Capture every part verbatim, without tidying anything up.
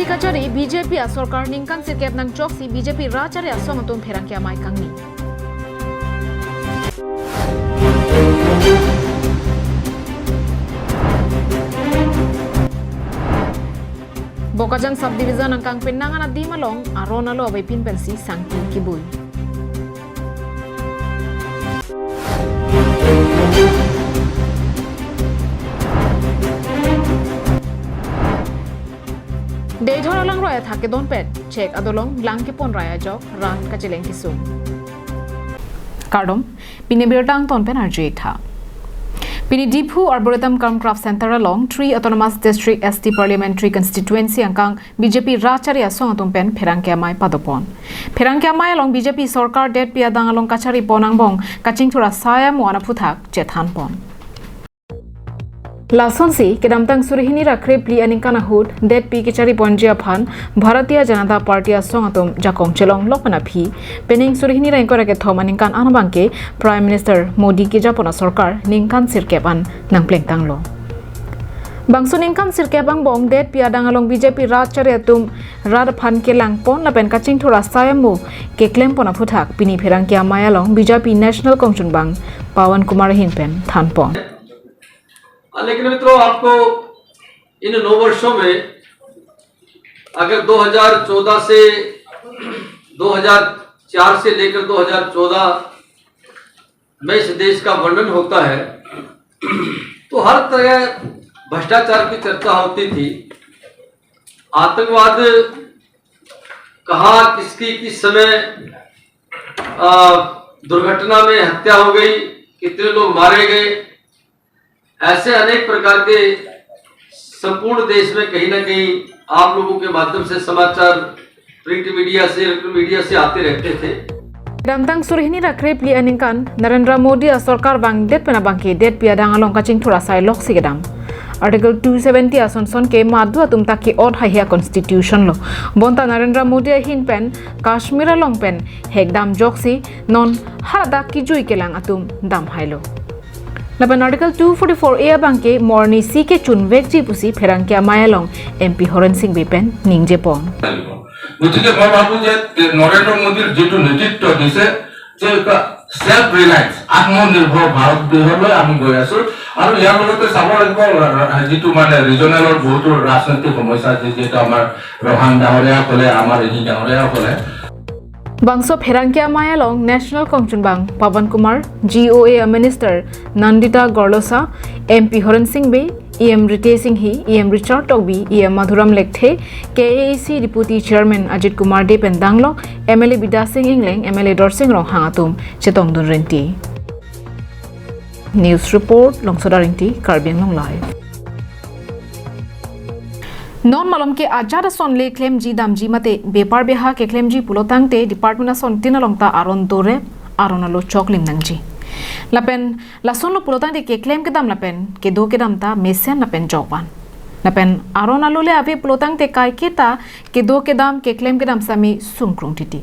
Kachari B J P asorkar ningkan sirkep nangchoksi B J P rat achari asong atum pherangke amei kangni. Bokajan subdivision angkang penang anadim along aron alo avepin pensi sangti kibui. Deithor alangroi athak kedonpet, chek adolong lang kepon rai ajok rat kacheleng kesung. Kardom, pini birta angton pen arju-ik tha. Pini Diphu Arboretum cum Craft Center along Three Autonomous District S T Parliamentary Constituency angkang B J P rat achari asong atum pen pherangke amei padopon. Pherangke amei along B J P sorkar detpi adang along kacharipon angbong kachingthur asai amo aphuthak chethanpon. Lasonsi kedamtang suri hini ra krephli aningkan ahut detpi kachariponji aphan Bharatiya Janata Party asong atum jakong chelonglok pen aphi, pening suri hini ra ingkoi ra kethom aningkan an abangke Prime Minister Modi kejapon asorkar ningkan sirkep an nangplengtanglo. Bangso ningkan sirkep angbong detpi adang along B J P rat achari atum rat aphan kelangpon lapen kachingthur asai amo keklempon aphuthak pini pherangke amei along B J P National Kongchunbang Pawan Kumar ahin pen thanpon. हाँ, लेकिन मित्रों, आपको इन नौ वर्षों में अगर दो हज़ार चौदह से, दो हज़ार चार से लेकर दो हज़ार चौदह में इस देश का वर्णन होता है, तो हर तरह भ्रष्टाचार की चर्चा होती थी। आतंकवाद कहाँ, किसकी, किस समय, आ, दुर्घटना में हत्या हो गई, कितने लोग मारे गए, ऐसे अनेक प्रकार के संपूर्ण देश में कहीं ना कहीं आप लोगों के माध्यम से समाचार प्रिंट मीडिया से, इलेक्ट्रॉनिक मीडिया से आते रहते थे। Kedamtang suri hini ra krephli aningkan Narendra Modi asorkar vangdet pen abangke detpi adang along kachingthur asai loksi kedam. Article two seventy asonson ke madu atum ta ke-ot haihe a-constitution lo. Bonta Narendra Modi ahin pen Kashmir along pen hekdam ajoksi non haladak kijui kelang atum damhailo. Lapen Article two forty-four A abangke mo arnisi kechunvekji pusi pherangke amei along M P Horen Sing Bey pen ningjepon. গতিকে মই ভাবো যে নৰেন্দ্ৰ মোদীৰ যিটো নেতৃত্ব দিছে, যে এটা ছেল্ফ ৰিলায়েন্স, আত্মনিৰ্ভৰ ভাৰত দিশলৈ আমি গৈ আছো। আৰু ইয়াৰ লগতে চাব লাগিব, ৰা-, ৰা-, যিটো মানে ৰিজনেলৰ বহুতো ৰাজনৈতিক সমস্যা আছে, যিহেতু আমাৰ ৰহান ডাঙৰীয়া ক'লে, আমাৰ ৰিণী ডাঙৰীয়া ক'লে। Bangso pherangke amei along National Kongchunbang Pawan Kumar, G O A a Minister Nandita Gorlosa, M P Horen Sing Bey, E M Ritesh Enghi, E M Richard Tokbi, E M Madhuram Lekthe, K A A C Deputy Chairman Ajit Kumar Dey pen danglok, M L A Bidya Sing Engleng, M L A Dorsing Ronghang atum chetongdun rinti. News report, Longsoda Ingti, Karbi Anglong Live. Non malom ke ajat ason le klemji damji mate bepar beha keklemji pulotangte department asontin along ta aron dore, aron alo choklim nangji. Lapen lasonlo pulotangte keklem kedam lapen kedo kedam ta mesen lapen jokvan. Lapen aron alo le ave pulotangte kaike ta kedo kedam keklem kedam sami sungkrung titi.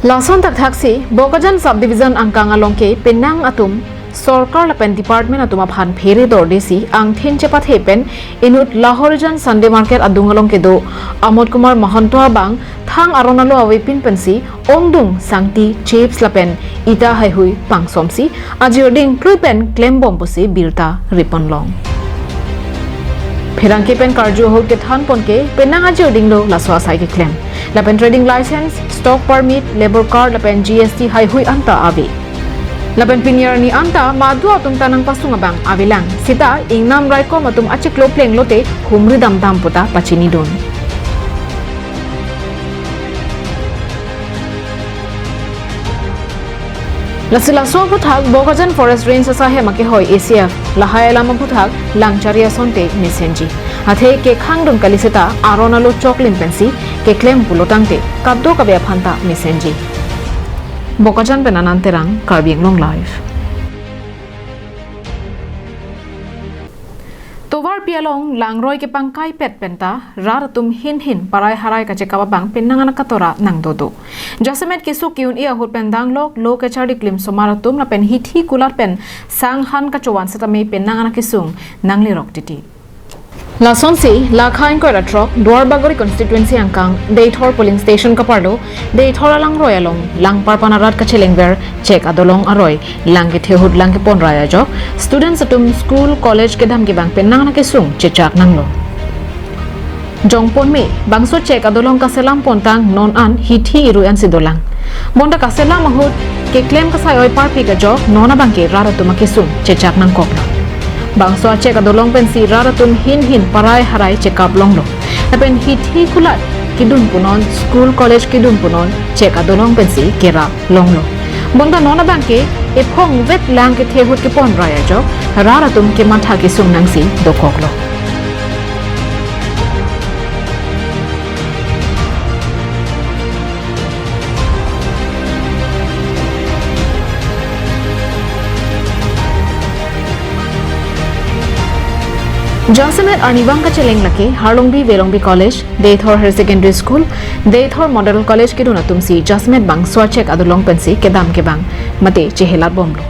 Lason thakthaksi Bokajan subdivision angkang along ke penang atum sorkar lapen department atum aphan phere dordesi angthin chepathe pen inut Lahorijan Sunday Market adung along kedo Amod Kumar Mahanta abang thang aron alo avepin pensi ongdung, sangti, chips lapen ita haihui pangsomsi ajir dingklui pen klembom pusi birta riponlong. Pherangke pen karju ahut kethanpon ke penang ajir dinglo laso asai keklem. Lapen trading license, stock permit, labour card lapen G S T haihui anta ave. Lapen pini arni anta madu atum ta nangpasung abang avelang. Sita ingnam raikom atum achiklo plenglote humri damdam puta pachinidun. Lasi laso aphuthak Bokajan Forest Range asahem akehoi A C F lahai alam aphuthak langchari asonte mesenji. Athe kekhangdun kali seta aron alo choklim pensi keklem pulotangte kadokave aphanta mesenji. Bokajan pen Anand Terang, Karbi Anglong Live. Tovarpi along langroi kepangkaipet penta rat atum hin hin parai harai kachekap abang penang anak katora nangdodo. Jasemet kesuk ke-un-e ahut pen danglok lo kacharli klim somar atum lapen hithi kulat pen sang han kachovan setame penang anak kesung nanglerok titi. Lasonsi, lakha ingkoi ra throk, Duarbagori constituency angkang, Deithor polling station kaparlo, Deithor alangroi along, lang parpan arat kachelengver, chek adolong aroi, lang kethe ahut lang kepon rai ajok, students atum school, college kedam kevang penang na kesung, chechak nanglo. Jongpon me, bangso chek adolong kaselam pontang non an hithi irui ansi dolang. Bonta kaselam ahut, keklem kasai oi parpik ajok, non abangke rat atum akesung, chechak nangkoklo. Bangso achek adolong pensi rat atum hin hin parai harai chekap longlo. Lapen hithi kulat kedun punon, school college kedun punon, chek adolong pensi kerap longlo. Bonta non abangke ephong vet lang kethe ahut kepon rai ajok, rat atum kematha kesung nangsi dokoklo. Jasemet arnivang kacheleng lake, Harlongbi Velongbi College, Deithor Higher Secondary School, Deithor Model College kedun atumsi jasemet bangso achek adolong pensi kedam kevang mate chehelat bomlo.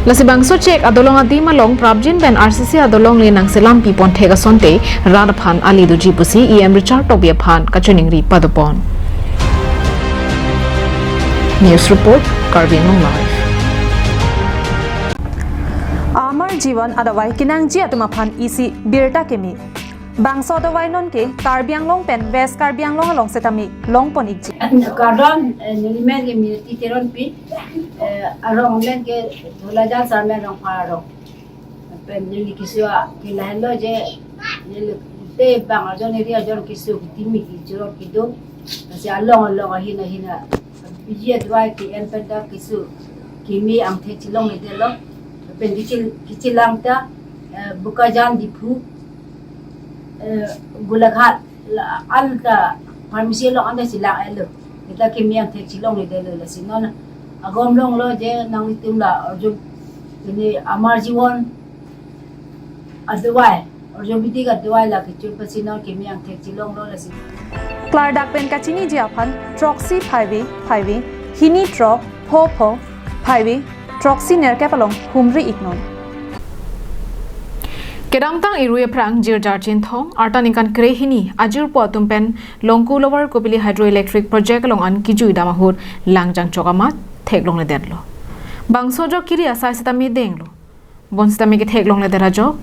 Lasi bangso chek adolong adim along prapjin pen R C C adolong le nangselam pipon thek asonte rat aphan ali doji pusi E M Richard Tokbi aphan kachiningri padopon. News report, Karbi Anglong Live. Amar Jivan adavai kenangji atum aphan isi birta keme. Bangso adavai nonke Karbi Anglong pen West Karbi Anglong along setame longpon ikji. Kardom, eh, nelimen ke Minati Teronpi, eh, arong men ke Dholajan Sarmen Rongphar arong. Pen neli keso a, ke lahenlo je, neli te bang ajon eri ajon keso ketimi kejor kedo. Lasi along along ahin ahin a, biji adavai ke-en penta keso keme angthek chelongledetlo. Pen kechil, kechelang ta, eh, Bokajan, Diphu, eh, Golaghat, la, anta pharmacy along anta chelang-etlo. Seta keme angthek chelongledetlo, lasi non agom longlo je nanglitum la arju, ini Amar Jivan adavai, Ayurvedic adavai la kechun pensi non keme angthek chelonglo, lasi. Klardak pen kachiniji aphan throksi phaivi phaivi, hini throk pho pho phaivi, throksi nerkep along humri iknon. Kedamtang irui aphrang Jirjar Chinthong, arta ningkan krehini, ajirpo atum pen Longku Lower Kopili Hydroelectric Project along an kejui dam ahut lang jangchok amat theklongledetlo. Bangso ajok kiri asai setame denglo. Bon setame ketheklongledet ajok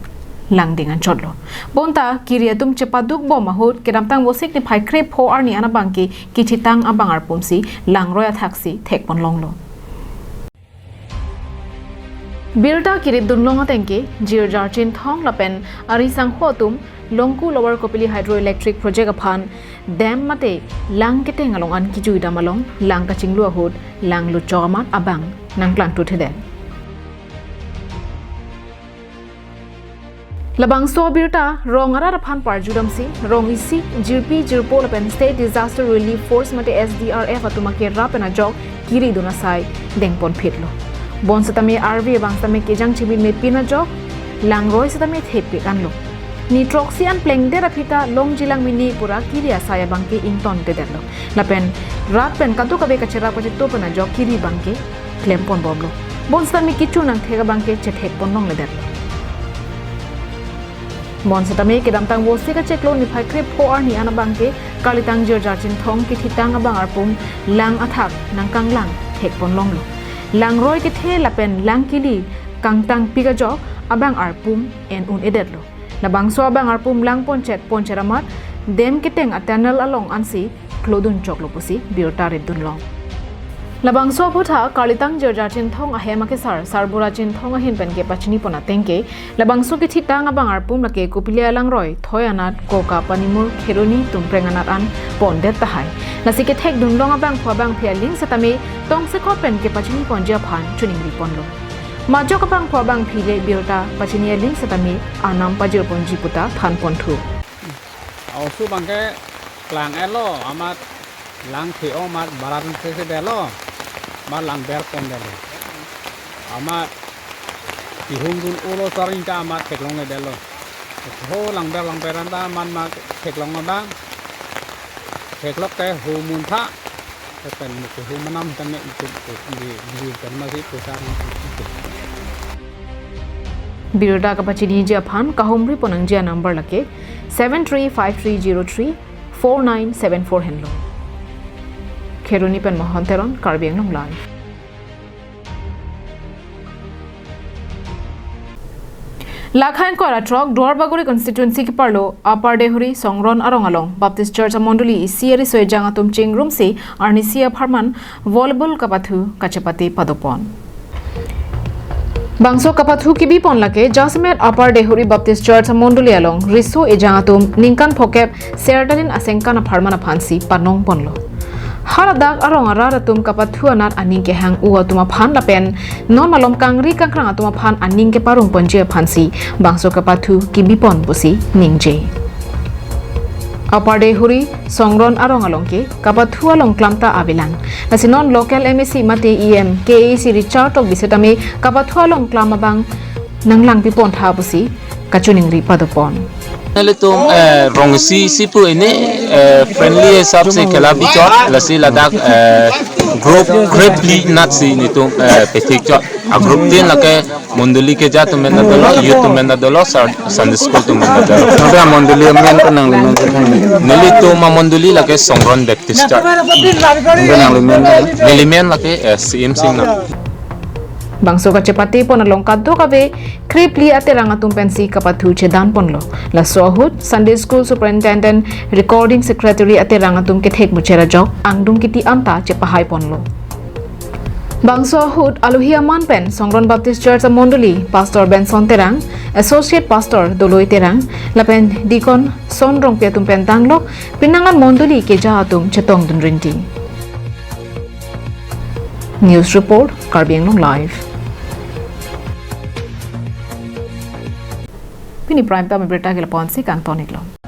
lang deng anchotlo. Bonta kiri atum chepaduk bom ahut kedamtang Vosik niphai krepho arni an abangke kechitang abang arpumsi langroi athaksi thekpon longlo. Birta kirit dunlong atengke, Jirjar Chinthong lapen ari sangho atum Longku Lower Kopili Hydroelectric Project aphan dam mate lang keteng along an kejui dam along lang kachinglu ahut lang luchok amat abang nangklangthuthedet. Labangso abirta rong arat aphan parjudamsi, rong isi, jirpi jirpo lapen State Disaster Relief Force mate S D R F atum akerap pen ajok kiri dun asai dengponphitlo. Bon setame arve abang setame kejang chimin mepin ajok langroi setame thepik anlo. Ni throksi an plengdet aphi ta longjilang mini pura kiri asai abangke ingtontedetlo. Lapen rat pen kadokave kacherap kacheto pen ajok kiri abangke klemponbomlo. Bon setame kecho nangthek abangke chethekponlongledetlo. Bon setame kedamtang Vosik achiklo niphai krepho arni an abangke kalitang Jirjar Chinthong kethitang abang arpum lang athak nangkanglang thekponlonglo. Langroi kethe lapen lang kili kangtangpik ajok abang arpum en-un-edetlo. Labangso abang arpum langponchet ponchet amat dam keteng a-tunnel along ansi klodunchoklo pusi birta ritdunlong. Labangso aputhak kalitang Jirjar Chinthong ahem akesar Sarbura Chinthong ahin pen kepachinipon atengke, labangso kethitang abang arpum lake Kopili alangroi, Thoi anat, Koka, Panimur, Kheroni, Tumpreng anat an pondet tahai. Lasi kethekdunlong abangphu abangphi aling setame tongsekot pen kepachiniponji aphan chiningriponlo. Majok abangphu abangphi le birta pachini aling setame anam pajirponji puta thanponthu. Oso abangke klang-etlo, amat lang the-ong amat baran sese delo, amat lang berpondetlo. Amat kehung dun ulo soring ta amat theklongledetlo. Ho lang ber lang beran ta amat mat theklong abang. Theklok ke ho muntha. Pen mukhu manam tame itu di di kan masih pusat itu. Birta kapachiniji aphan kahumri ponnangji anumber lake seven three five three zero three four nine seven four henlo. Kheroni pen Mohon Teron, Karbi Anglong Live. Lakha ingkoi ra throk Duarbagori constituency keparlo Upper Deihori Songron arong along Baptist Church amondoli isi ariso ejang atum chingrumsi arnisi apharman volleyball kapathu kachepate padopon. Bangso kapathu kibipon lake jasemet Upper Deihori Baptist Church amondoli along riso ejang atum ningkan phokep Sertalin asengkan apharman aphansi panongponlo. Haladak arong arat atum kapathu anat aning kehang-u atum aphan lapen non malom kangri kangkrang atum aphan aning keparongponji aphansi bangso kapathu kibipon pusi ningje. Upper Deihori Songron arong along ke kapathu along klamta avelang. Lasi non local M A C mate E M K A A C Richard Tokbi setame kapathu along klam abang nanglangpipon tha pusi kachiningri padopon. Nelitum eh, rong isi isi pu ini eh, friendly hisap se khela bichot, lasi ladak eh, group group li nat si nelitum eh, pethik chot. A group tin lake mondoli keja atum pen ta dolo, youth atum pen ta dolo, Sar- Sunday school atum pen ta dolo. Nada mondoli amen ko nangli men kethang. Nelitum amondoli lake Songron Baptist Church. Nangli men. Neli men lake eh, C M Singh na. Bangso kachepatepon along kadokave krepli aterang atum pensi kapathu chedanponlo. Laso ahut Sunday School Superintendent, Recording Secretary aterang atum kethek muchera jok angdung kiti anta chepahaiponlo. Bangso ahut alohi aman pen Songron Baptist Church amondoli Pastor Benson Terang, Associate Pastor Doloi Terang, lapen Deacon Son Rongpi atum pen tanglo pinangan mondoli keja atum chetongdun rinti. News report, Karbi Anglong Live. Pini prime time birta ke lapu-ansi kangton-iklo.